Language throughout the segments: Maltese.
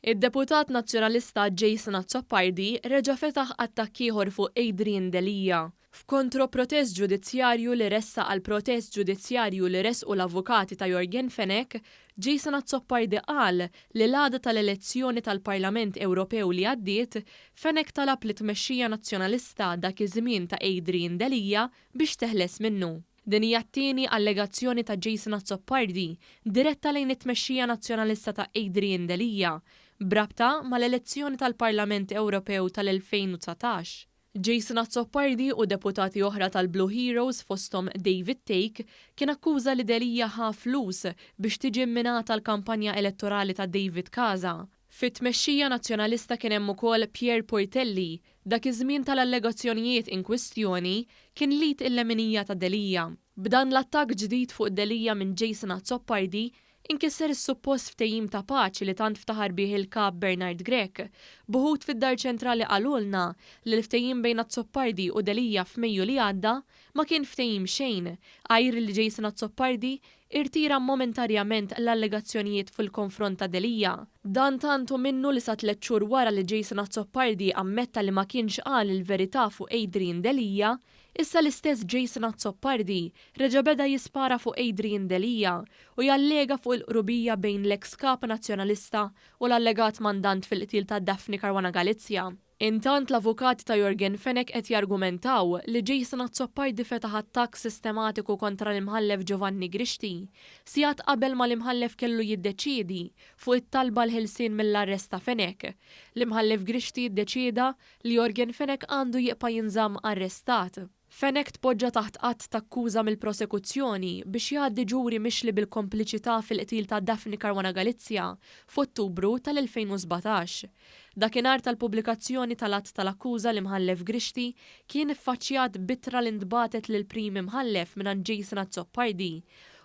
Id-deputat Nazzjonalista Jason Azzopardi reġa' fetaħ attakk ieħor fuq Adrian Delia, f'kontro-protest ġudizzjarju li ressaq għal protest ġudizzjarju li ressqu l-avukati ta' Yorgen Fenech, Jason Azzopardi qal li l-għada tal-elezzjoni tal-Parlament Ewropew li għaddiet, Fenech talab lit-tmexxija Nazzjonalista dak iż-żmien ta' Adrian Delia biex teħles minnu. Din hija t-tieni allegazzjoni ta' Jason Azzopardi diretta lejn it-tmexxija Nazzjonalista ta' Adrian Delia b'rabta mal-elezzjoni tal-Parlament Ewropew tal-2019. Jason Azzopardi u deputati oħra tal-Blue Heroes fosthom David Thake kien akkuża li Delia ħa flus biex tiġi mminata l-kampanja elettorali ta' David Casa. Fit-tmexxija Nazzjonalista kien hemm ukoll Pierre Portelli, dak iż-żmien tal-allegazzjonijiet in kwistjoni kien l-id il-leminija ta' Delia. B'dan l-attakk ġdid fuq Delia minn Jason Azzopardi, inkisser is-suppost ftehim ta' paċi li tant ftaħar bih il-Kap Bernard Grech, b'uħud fid-Dar Ċentrali qalulna li l-ftehim bejn Azzopardi u Delia f'Mejju li għadda ma kien ftehim xejn għajr li Jason Azzopardi irtira momentarjament l-allegazzjonijiet fil-konfront ta' Delia. Dan tant hu minnu li sa tlett xhur wara li Jason Azzopardi ammetta li ma kienx qal il-verità fuq Adrian Delia, issa l-istess Jason Azzopardi reġa' beda jispara fuq Adrian Delia u jallega fuq il-qrubija bejn l-eks Kap Nazzjonalista u l-allegat mandant fil-qtil ta' Daphne Caruana Galizia. Intant l-avukati ta' Yorgen Fenech qed jargumentaw li Jason Azzopardi fetaħ attakk sistematiku kontra l-Imħallef Giovanni Grixti, sigħat qabel ma l-Imħallef kellu jiddeċiedi fuq it-talba għall-ħelsien mill-arrest ta' Fenech. L-Imħallef Grixti ddeċieda li Yorgen Fenech għandu jibqa' jinżamm arrestat. Fenech tpoġġa taħt att t'akkuża mill-prosekuzzjoni biex jgħaddi ġuri mixli bil-kompliċità fil-qtil ta' Daphne Caruana Galizia f'Ottubru tal-2017. Dakinhar tal-pubblikazzjoni tal-att tal-akkuża l-Imħallef Grixti kien iffaċċjat b'ittra li ntbagħtet lill-Prim Imħallef mingħand Jason Azzopardi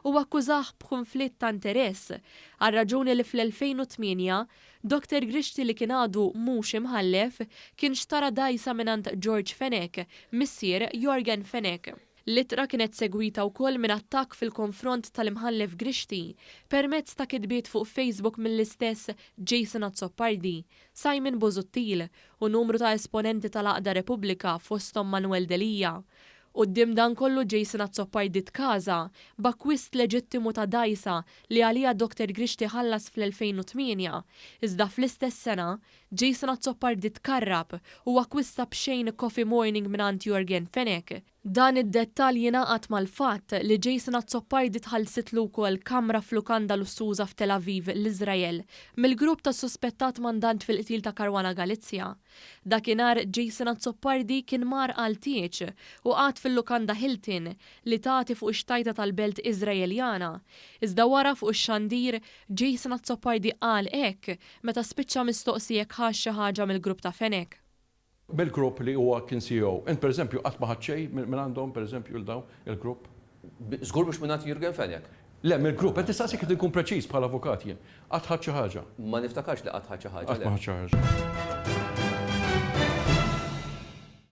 u akkużah b'kunflitt ta' interess għar-raġuni li fl-2008 Doctor Grixti li kien għadu mhux imħallef kien xtara dgħajsa mingħand George Fenech, missier Yorgen Fenech. L-ittra kienet segwita wkoll minn attakk fil-konfront tal-Imħallef Grixti permezz ta' kitbiet fuq Facebook mill-istess Jason Azzopardi, Simon Busuttil u numru ta' esponenti tal-għaqda Repubblika fosthom Manuel Delia. Quddiem dan kollu Jason Azzopardi tkaża b'akkwist leġittimu ta' dgħajsa li għaliha Doctor Grixti ħallas fl-2008, iżda fl-istess sena, Jason Azzopardi tkarrab u akkwista b'xejn coffee morning mingħand Yorgen Fenech. Dan id-dettall jingħaqad mal-fatt li Jason Azzopardi tħallsitlu wkoll kamra f'lukanda lussuża f'Tel Aviv, l-Iżrael, mill-grupp tas-suspettat mandant fil-qtil ta' Caruana Galizia. Dakinhar Jason Azzopardi kien mar għal tieġ u qagħad fil-lukanda Hilton li tagħti fuq ix-xtajta tal-belt Iżraeljana. Iżda wara fuq ix-xandir, Jason Azzopardi qal hekk meta spiċċa mistoqsi jekk ħax xi ħaġa mill-grupp ta' Fenech. Mill-grupp li huwa kien CEO. Int pereżempju qatt ma ħadt xejn mingħandhom pereżempju 'l dawn il-grupp? Żgur mhux mingħand Jurgen Fenech. Le, mill-grupp. Qed nistaqsik qed inkun preċiż bħala avukat jien. Qatt ħadt xi ħaġa? Ma niftakarx li qatt ħadt xi ħaġa, le. Qatt ma ħadt xi ħaġa.